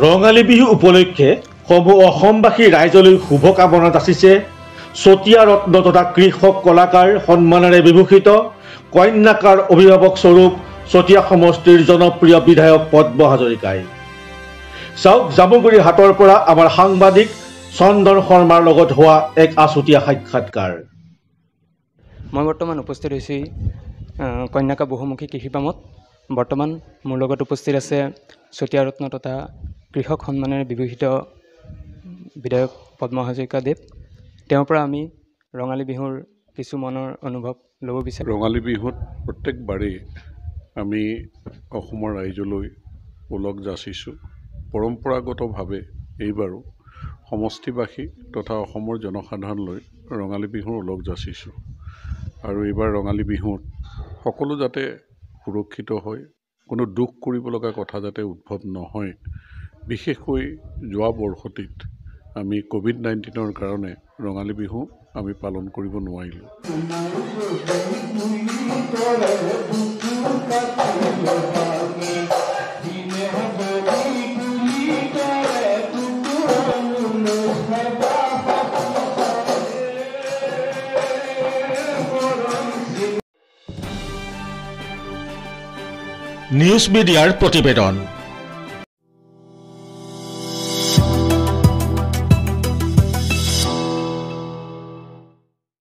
ৰঙালী বিহু উপলক্ষে সমূহ অসমবাসী ৰাইজলৈ শুভকামনা যাচিছে চতিয়া ৰত্ন তথা কৃষক কলাকাৰ সন্মানেৰে বিভূষিত কন্যাকাৰ অভিভাৱক স্বৰূপ চতিয়া সমষ্টিৰ জনপ্ৰিয় বিধায়ক পদ্ম হাজৰিকাই। চাওক জামুগুৰি হাটৰ পৰা আমাৰ সাংবাদিক চন্দন শৰ্মাৰ লগত হোৱা এক আছুতীয়া সাক্ষাৎকাৰ। মই বৰ্তমান উপস্থিত হৈছোঁ কন্যাকা বহুমুখী কৃষি পামত। বৰ্তমান মোৰ লগত উপস্থিত আছে চতিয়া ৰত্ন তথা কৃষক সন্মানেৰে বিভূষিত বিধায়ক পদ্ম হাজৰিকাদেৱ। তেওঁৰ পৰা আমি ৰঙালী বিহুৰ কিছু মনৰ অনুভৱ ল'ব বিচাৰোঁ। ৰঙালী বিহুত প্ৰত্যেকবাৰেই আমি অসমৰ ৰাইজলৈ ওলগ যাচিছোঁ। পৰম্পৰাগতভাৱে এইবাৰো সমষ্টিবাসী তথা অসমৰ জনসাধাৰণলৈ ৰঙালী বিহুৰ ওলগ যাচিছোঁ। আৰু এইবাৰ ৰঙালী বিহুত সকলো যাতে সুৰক্ষিত হয়, কোনো দুখ কৰিব লগা কথা যাতে উদ্ভৱ নহয়। বিশেষকৈ যোৱা বৰ্ষটিত আমি ক'ভিড-19ৰ কাৰণে ৰঙালী বিহু আমি পালন কৰিব নোৱাৰিলোঁ। নিউজ মিডিয়াৰ প্ৰতিবেদন।